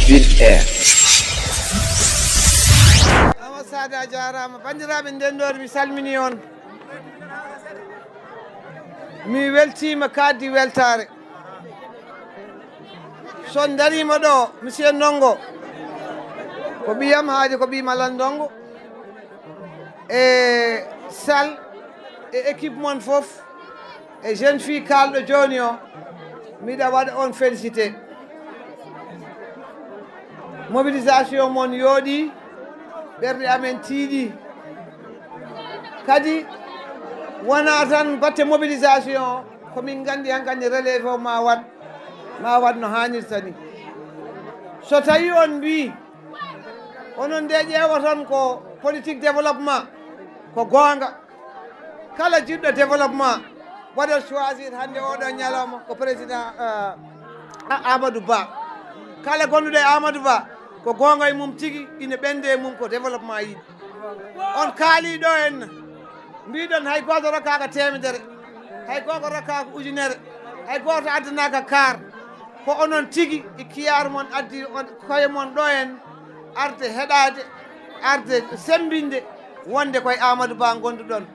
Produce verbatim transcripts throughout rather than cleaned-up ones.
Ville Air. Ambassade a jaaraama. Banndiraaɓe Ndenndoori, mi salminii on. Mi weltiima kadi weltaare. So on ndariima ɗo, Monsieur Ndongo, ko ɓiyam, haadi ko ɓiy Malal Ndongo, e Sal, e équipe mon fof, e jeune fille kaalɗo jooni o, miɗa waɗa on félicité. Mobilisation mon yooɗi, ɓerɗe amen tiiɗi. Kadi wona tan batte mobilisation o, ko min nganndi hankadi relève o ma waɗ, ma waɗ no haanirta ni. So tawi on mbi onon nde ƴeewa tan ko politique développement, ko goonga. Kala jiɗɗo développement waɗat choisir hannde oɗo ñalawma ko président, euh, A- Amadou Ba. Kala gonɗuɗo e Amadou Ba, ko goonga e mum tigi, ina ɓende e mum ko développement yiɗi. On kaali ɗo en, mbiɗon hay gooto rokkaaka teemedere, hay gooto rokkaaka ujunere, hay gooto addanaaka kaar. Ko onon tigi e kiyaar mon addi on koye mon ɗo en arde heɗaade, arde semmbinde wonde koye Amadou Ba ngonduɗon.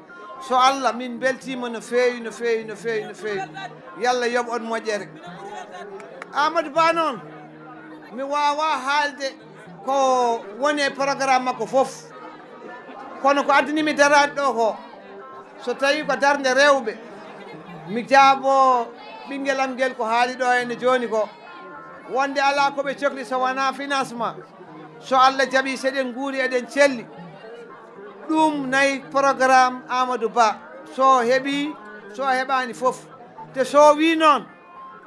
So Allah, min mbeltiima no feewi, no feewi, no feewi, no feewi. Yalla yoɓ on moƴƴere. Amadou Ba noon, mi waawaa haalde ko woni e programme makko fof. Kono ko addani mi daraade ɗo ko, so tawi ko darnde rewɓe, mi jaabo ɓinngel am ngel ko haali ɗo henne jooni ko, wonde alaa ko ɓe cokli so wonaa financement. So Allah jaɓi, seɗen nguuri, eɗen celli. Ɗum nayi programme Amadou Ba, so heɓi, so heɓaani fof. Te so wi noon,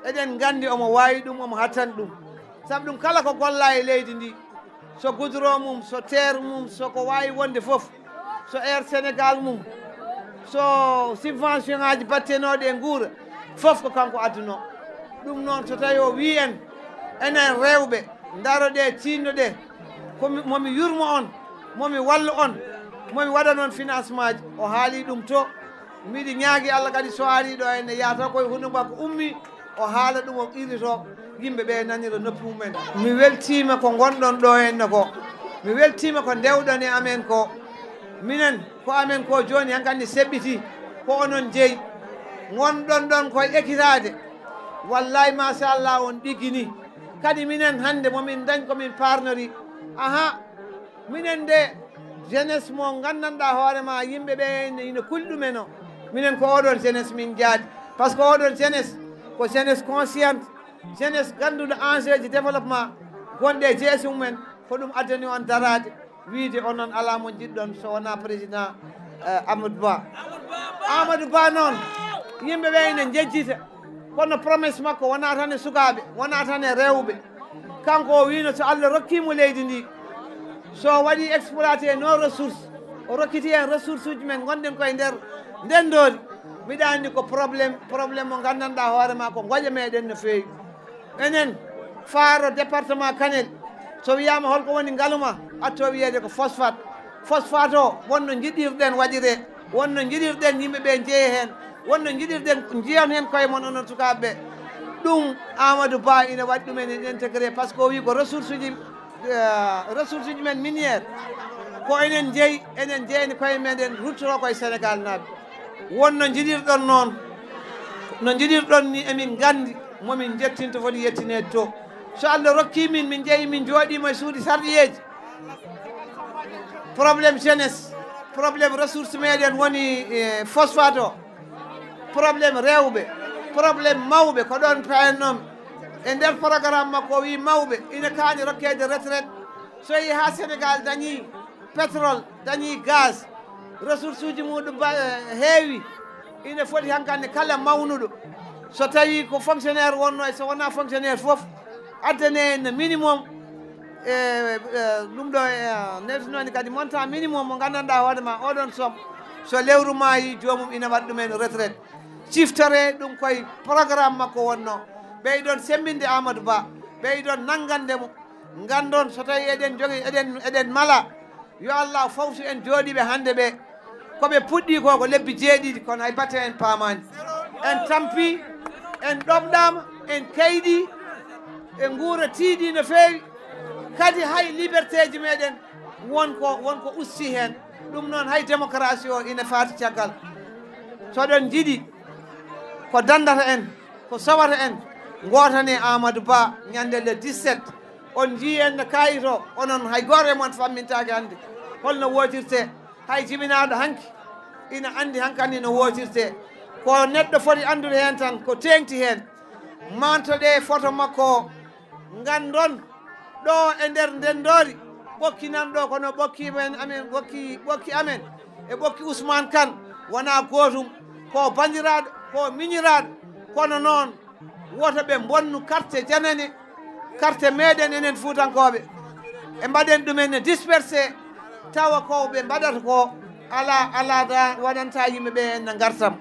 eɗen nganndi omo waawi ɗum, omo hattan ɗum. Sabu ɗum kala ko golla e leydi ndi, so goudron mum, so terre mum, so ko waawi wonde fof, so Air Sénégal mum, so subvention aji battenooɗi e nguura, fof ko kanko adduno. Ɗum noon, so tawi o wi en, enen rewɓe, ndaro ɗe, tinno ɗe, ko mi- momi yurmo on, momi wallu on, momi waɗa noon financement ji, o haali ɗum to. Miɗi ñaagi Allah kadi so ari ɗo henne, yahata koye hunuba ko ummi, o haala ɗum, o qirrito, yimɓe ɓe nanira noppi mumen. Mi weltiima ko ngonɗon ɗo henne ko. Mi weltiima ko ndewɗon e amen ko. Minen, ko amen ko jooni hankadi seɓɓiti, ko onon jeyi. Ngonɗon ɗon koye ekitaade. Wallay, machallah, on ɗiggini. Kadi minen hannde momin dañ komin parnori. Aha, minen de, jeunesse mo nganndanɗaa hoore ma, yimɓe ɓe ene ina kuli ɗumen o. Minen ko oɗon jeunesse min jaadi. Par ce que oɗon jeunesse, ko jeunesse consciente, jeunesse ngannduɗo enjeu ji développement gonɗe e jeesi mumen, ko ɗum addani on daraade, wiide onon alaa mo njiɗɗon so wonaa président, eh, Amadou Ba. Amadou Ba noon, yimɓe ɓe ene njejjita, kono promesse makko wonaa tan e sukaaɓe, wonaa tan e rewɓe. Kanko o wiino so Allah rokkii mo leydi ndi, so waɗi exploité nos ressources, o rokkiti en ressource uji men ngonɗen koye nder Ndenndoori, miɗa anndi ko problème, problème mo nganndanɗaa hoore ma ko ngoƴa meɗen no feewi. Enen, faaro département Kanel, so wiyaama holko woni ngalu ma, atto wiyeede ko phosphate. Phosphate o, wonno njiɗirɗen waɗiree, wonno njiɗirɗen yimɓe ɓe njeeya heen, wonno njiɗirɗen njiyon heen koye mon onon sukaaɓe ɓe. Ɗum Amadou Ba ina waɗi ɗum en intégré, par ce que o wii ko ressource uji, eh, ressource uji men minière, ko enen njeyi, enen njeyani koye meɗen, ruttoro koye Sénégal naaɓe. Won no njiɗirɗon noon, no njiɗirɗon ni, emin nganndi momin njettinta foti yettineede to. So Allah rokkii min, min njeyi, min njooɗiima e suuɗi sarɗiyeeji. Problème jeunesse, problème ressource meɗen woni e phosphate o, problème rewɓe, problème mawɓe, ko ɗoon payannomi. E nder programme makko o wii mawɓe ina kaani rokkeede retraite. So yehi haa Sénégal dañii pétrole, dañii gaz, ressource uji muɗum ba- heewi, ina foti hankande kala mawnuɗo, so tawi ko fonctionnaire wonno e so wona fonctionnaire fof, addane no minimum e, e, ɗum ɗo e, newtinoni kadi montant minimum mo gandanɗa hoore ma oɗon somme, so lewru maayi joomum ina waɗa ɗumen retraite. Ciftore ɗum koye programme makko wonno. Ɓeyɗon semmbinde Amadou Ba, ɓeyɗon nanngande mo. Nganndon so tawi eɗen jogi, eɗen, eɗen mala, yo Allah fawtu en jooɗiiɓe hannde ɓe. Ko ɓe puɗɗii ko, ko lebbi jeeɗiɗi, kono hay batte en paamaani. En tampii, en ɗomɗaama, En kayɗi, e nguura tiiɗi no feewi. Kadi hay libertéji meɗen won ko, won ko usti heen. Ɗum noon hay démocratie o ina faati caggal. So ɗon njiɗi ko dandata en, ko sowata en, ngootane Amadou Ba ñande le dix-sept. On njii en no kaayito, onon hay gooto e mon fammintaake hannde holno wootirte. Hay jibinaaɗo hanki ina anndi hankandi no wootirte. Ko neɗɗo foti anndude heen tan ko teeŋti heen. Manto ɗe photo makko o, nganndon ɗo e nder ndenndoori ɓokki nan ɗo, kono ɓokki men, amen, ɓokki, ɓokki amen e ɓokki Ousmane Kane wonaa gootum. Ko banndiraaɗo, ko miñiraaɗo, kono noon woto ɓe mbonnu carte janane, carte meɗen enen Fuutankooɓe. E mbaɗen ɗumen ne dispersé, tawa ko ɓe mbaɗata ko alaa, alaa da waɗanta yimɓe ɓe en ngartam.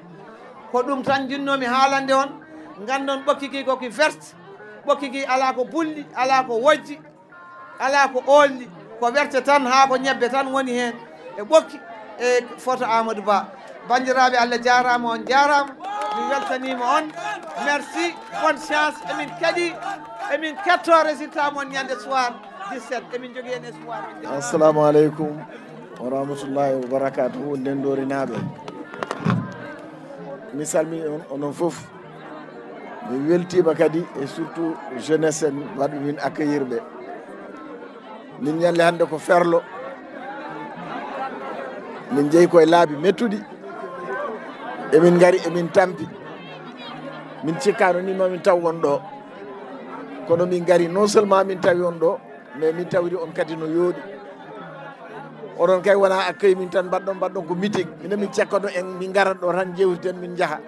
Ko ɗum tan njinnoomi haalande on, nganndon ɓokki ki ko ki verte, ɓokki ki alaa ko bulli, alaa ko wojji, alaa ko oolli, ko werte tan, haa ko ñebbe tan woni heen e ɓokki e photo Amadou Ba. Banndiraaɓe, Allah jaaraama, on jaaraama. Mi weltaniima on. Merci, bonne chance. Emin kadi, emin ketto résultat mon ñande soir dix-sept. Emin jogii heen espoir. Assalamu aleykum wa rahmatullahi wa barakatuhu, ndenndorinaaɓe. Mi salmini on, onon fof. Mi weltiima kadi, e surtout jeunesse en, waɗɓe min accueillir ɓe. Min ñalli hannde ko ferlo. Min njeyi koye laabi mettuɗi. Emin ngari, emin tampi. Min cikkaano ni ma min taw on ɗo. Kono min ngari, non seulement min tawi on ɗo, mais min tawiri on kadi no yooɗi. Onon kay wona accueil min tan mbaɗɗon, mbaɗɗon ko meeting. Minen min cekkono en, min ngarat ɗo tan, jewtiten, min njaha.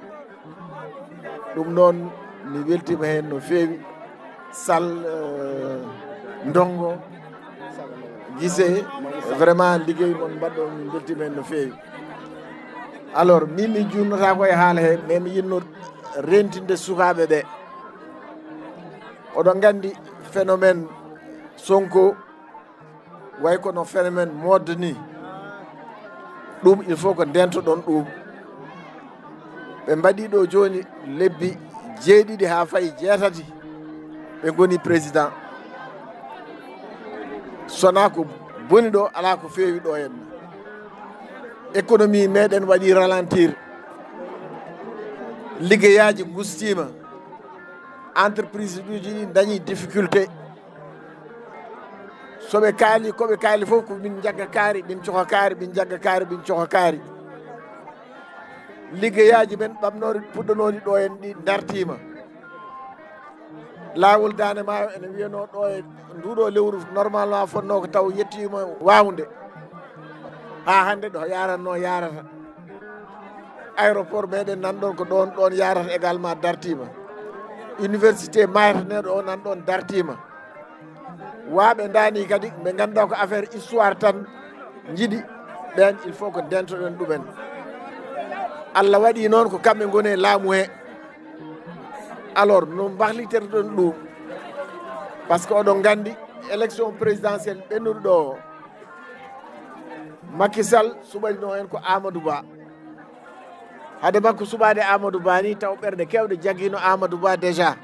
Ɗum noon, mi weltiima heen no feewi. Sall, eh, Ndonngo, Gise, vraiment, liggey mon mbaɗɗo, min mbeltiima heen no feewi. Alors, min mi juumnotaako e haala he, mais mi yiɗno rentinde sukaaɓe ɓe. Oɗon nganndi phénomène Sonko, way kono phénomène mode ni. Ɗum, il faut ko ndentoɗon ɗum. Ɓe mbaɗi ɗo jooni lebbi jeeɗiɗi haa fayi jeetati, ɓe ngoni président. Sona ko boni ɗo, alaa ko feewi ɗo henna. Économie meɗen waɗi ralentir. Liggeyaaji ngustiima. Entreprise uji ɗi dañi difficulté. So ɓe kaali, ko ɓe kaali fof ko min njagga kaari, min coka kaari, min njagga kaari, min coka kaari. Liggeyaaji men ɓamnooɗi, puɗɗanooɗi ɗo en ɗi dartiima. Laawol Daande Maayo ene wiyanoo ɗo e nduuɗo lewru, normalement fotnoo ko taw yettiima waawnde. Haa hannde ɗo yaratnoo yarata. Aéroport meɗen nan ɗon ko ɗon, ɗon yarata également dartiima. Université maayataneeɗo o nan ɗon dartiima. Waaɓe ndaani kadi ɓe ngannduɗaa ko affaire histoire tan njiɗi, ɓeen il faut ko ndentoɗen ɗumen. Allah waɗi noon ko kamɓe ngoni e laamu he. Alors, no mbahliterɗon ɗum? Par ce que oɗon nganndi élection présidentielle ɓennuɗo ɗo o, Macky Sall suɓanino en ko Amadou Ba. Hade makko suɓaade Amadou Ba ni, taw ɓerɗe keewɗe jaggiino Amadou Ba déjà.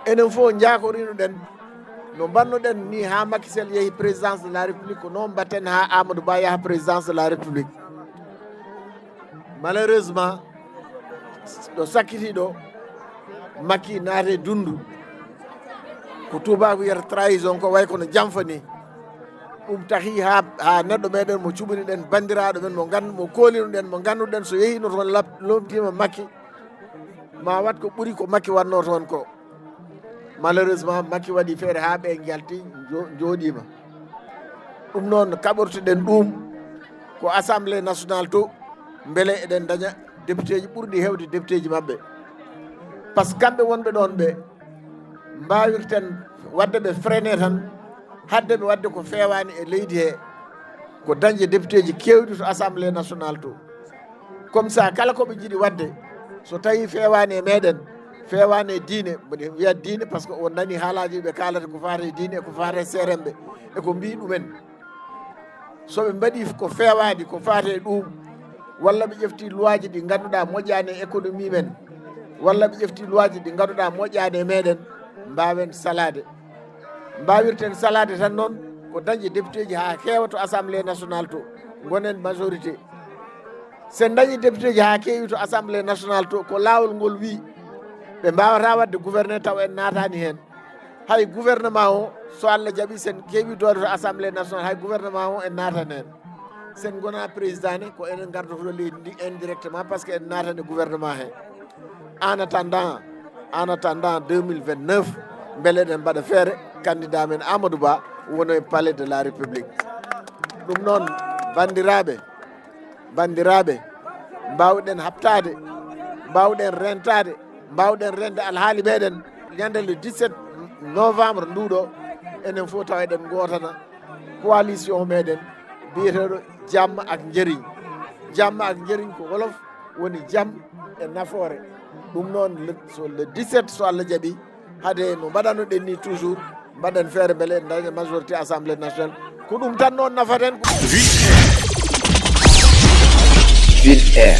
Enen fof njaakorinoɗen no mbannoɗen ni haa Macky Sall yehi présidence de la République, ko noon mbatten haa Amadou Ba yaha présidence de la République. Malheureusement, ɗo sakkiti ɗo, Macky naate dundu. Ko tuubaaku wiyata trahison, ko way kono jamfa ni. Ɗum tahi haa, haa neɗɗo meɗen mo cuɓaniɗen, banndiraaɗo men mo ngandu-, mo koolinuɗen, mo ngannduɗen so yehiino toon lab-, lomtiima Macky, ma wat ko ɓuri ko Macky waɗno toon ko. Malheureusement, Macky waɗi feere haa ɓe njalti, njo-, njooɗiima. Ɗum noon, kaɓortoɗen ɗum ko Assemblée nationale to, mbele eɗen ndaña députéji ɓurɗi heewde députéji maɓɓe. Par ce que kamɓe wonɓe ɗoon ɓe, mbaawirten waɗde ɓe freiné tan, hadde ɓe waɗde ko feewaani e leydi he, ko dañde députéji keewɗi to Assemblée nationale to. Comme ça, kala ko ɓe njiɗi waɗde, so tawii feewaani e meɗen, feewaani e diine, mboɗo wiya diine par ce que o nani haalaaji ɓe kaalata ko faati e diine e ko faati e seeremɓe, e ko mbii ɗumen. So ɓe mbaɗi ko feewaani, ko faati e ɗum, walla ɓe ƴefti luwaaji ɗi ngannduɗaa moƴƴaani e économie men, Walla ɓe ƴefti luwaaji ɗi ngannduɗaa moƴƴaani e meɗen, mbaawen salaade. Mbaawirten salaade tan noon ko dañde députéji haa keewa to Assemblée nationale to, ngonen majorité. Sen dañi députéji haa keewi to Assemblée nationale to, ko laawol ngol wii ɓe mbaawata waɗde gouverneur taw en naataani heen. Hay gouvernement o, so Allah jaɓi, sen keewi doole to Assemblée nationale, hay gouvernement o en naatan heen. Sen ngona président ne, ko enen ngardotoɗo leydi ndi indirectement, parce que en naatan e gouvernement he. En attendant, en attendant deux mille vingt-neuf, mbele eɗen mbaɗa feere candidat men Amadou Ba wona e palais de la République. Ɗum noon, banndiraaɓe, banndiraaɓe, mbaawɗen haɓtaade, mbaawɗen rentaade, mbaawɗen rende alhaali meɗen. Ñande le dix-sept novembre nduɗo, enen fof tawa eɗen ngootana coalition meɗen biyeteeɗo Jam ak Njëriñ. Jam ak Njëriñ ko wolof, woni jam e nafoore. Ɗum noon, le, so le dix-sept, so Allah jaɓi, hade no mbaɗanoɗen ni toujours, mbaɗen feere mbele en daña majorité Assemblée nationale. Ko ɗum tan noon nafaten. Ville Air.